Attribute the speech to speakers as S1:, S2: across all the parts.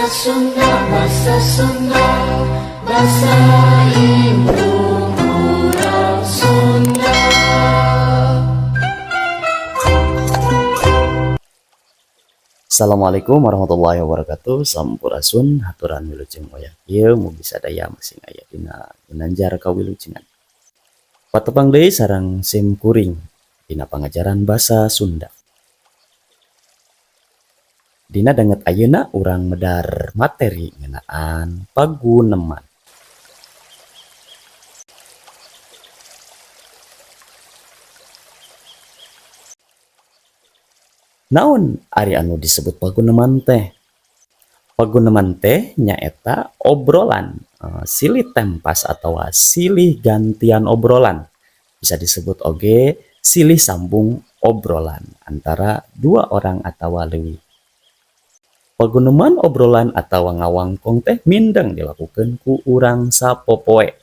S1: Basa Sunda, basa Sunda, basa indung urang Sunda.
S2: Assalamualaikum warahmatullahi wabarakatuh. Sampurasun, haturan wilujeng oyak ieu mugi sadaya masing aya dina ginanjar kawilujengan. Patepang deui sareng sim kuring dina pangajaran basa Sunda. Dina danget ayeuna urang medar materi ngeunaan paguneman. Naon ari anu disebut paguneman teh? Paguneman teh nyaeta obrolan, silih tempas atawa silih gantian obrolan. Bisa disebut oge silih sambung obrolan antara dua orang atawa leuwih. Paguneman obrolan atawa ngawangkong teh mindeng dilakukeun ku urang sapopoe.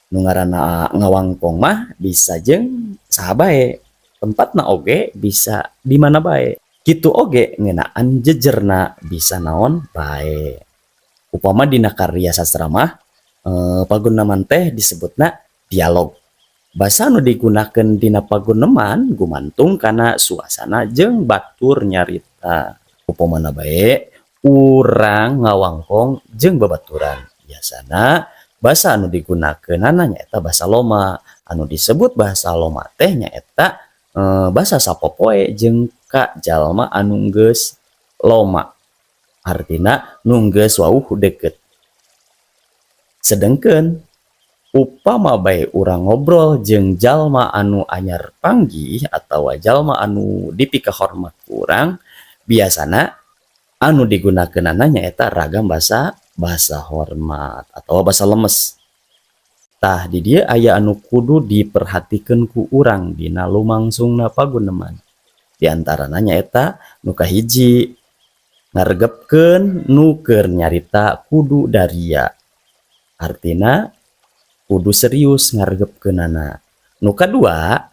S2: Nu ngaranna ngawangkong mah bisa jeung saha bae, tempatna oge bisa di mana bae. Kitu oge ngeunaan jejerna bisa naon bae. Upama dina karya sastra mah paguneman teh disebutna dialog. Basa nu digunakeun dina paguneman gumantung kana suasana jeung batur nyarita. Upamana bae urang ngawangkong jeung babaturan, biasana basa anu digunakeunana nyaeta basa loma. Anu disebut bahasa loma teh nyaeta basa sapopoe jeung ka jalma anu geus loma, hartina nu geus wauh deukeut. Sedengkeun upama bae urang ngobrol jeung jalma anu anyar panggih atawa jalma anu dipikahormat ku urang, biasana anu digunakeunana nyaeta ragam basa basa hormat atawa basa lemes. Tah, di dieu aya anu kudu diperhatikeun ku urang dina lumangsungna paguneman. Di antarana nyaeta nu kahiji, ngaregepkeun nu keur nyarita kudu daria. Artina kudu serius ngaregepkeunana. Nu kadua,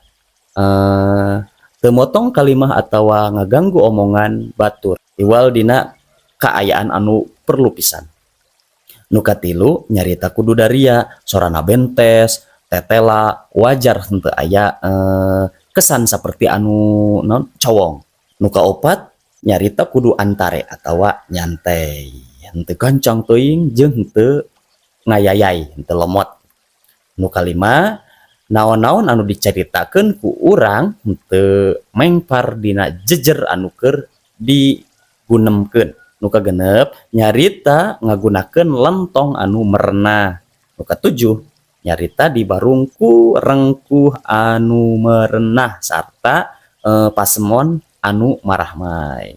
S2: teu motong kalimah atawa ngaganggu omongan batur iwal dina kaayaan anu perlu pisan. Nu katilu, nyarita kudu daria, sorana bentes, tetela, wajar henteu aya kesan saperti anu naon cowong. Nu kaopat, nyarita kudu antare atawa nyantai, henteu gancang teuing jeung henteu ngayayay, henteu lemot. Nu kalima, naon-naon anu dicaritakeun ku urang henteu mengpar dina jejer anu keur digunemkeun. Nu kagenep, nyarita ngagunakeun lentong anu merenah. Nu katujuh, nyarita dibarung ku rengkuh anu merenah sarta pasemon anu marahmai.